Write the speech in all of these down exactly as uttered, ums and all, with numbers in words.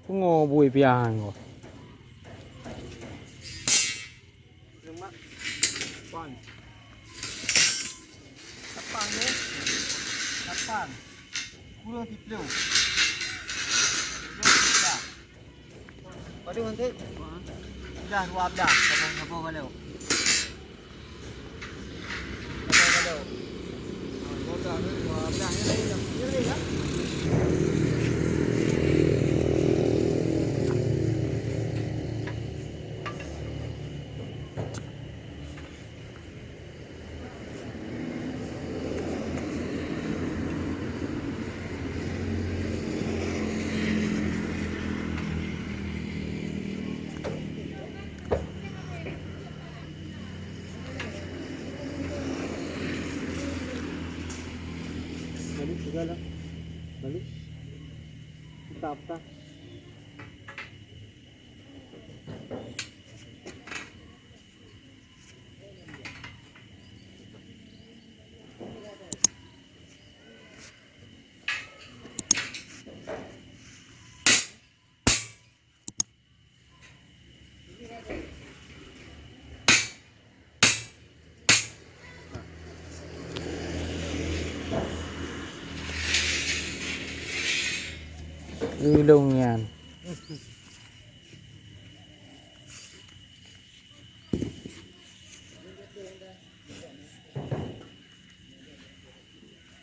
Pungo bui piah nyan ko. Lemak. Pan. Tapang ni. Tapang. Kurang tipleu. Tipleu tiga. Padum nanti? Sudah dua belas. Sabar, sabar kalau. Balik segala. Balik. Peta, peta. Ulông nyan.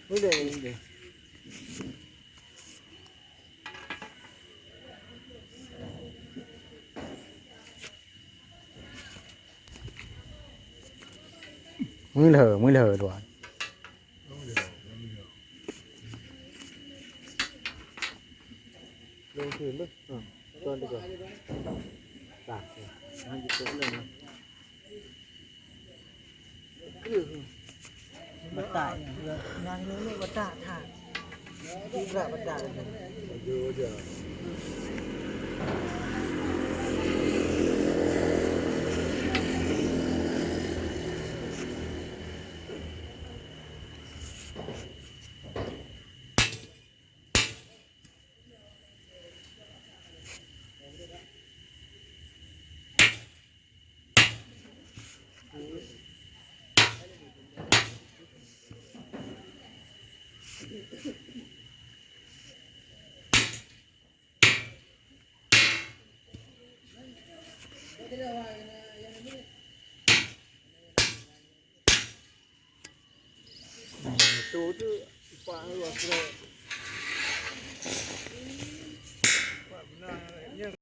Udah, udah. Mui lheueh, mui lheueh tuan. Lông thôn beuh. Ha, tuan teuka. Dah. Nah, gitu lah. Batak. Nyang nenek batak that. Tidak batak. Betul tu, pak lu asal.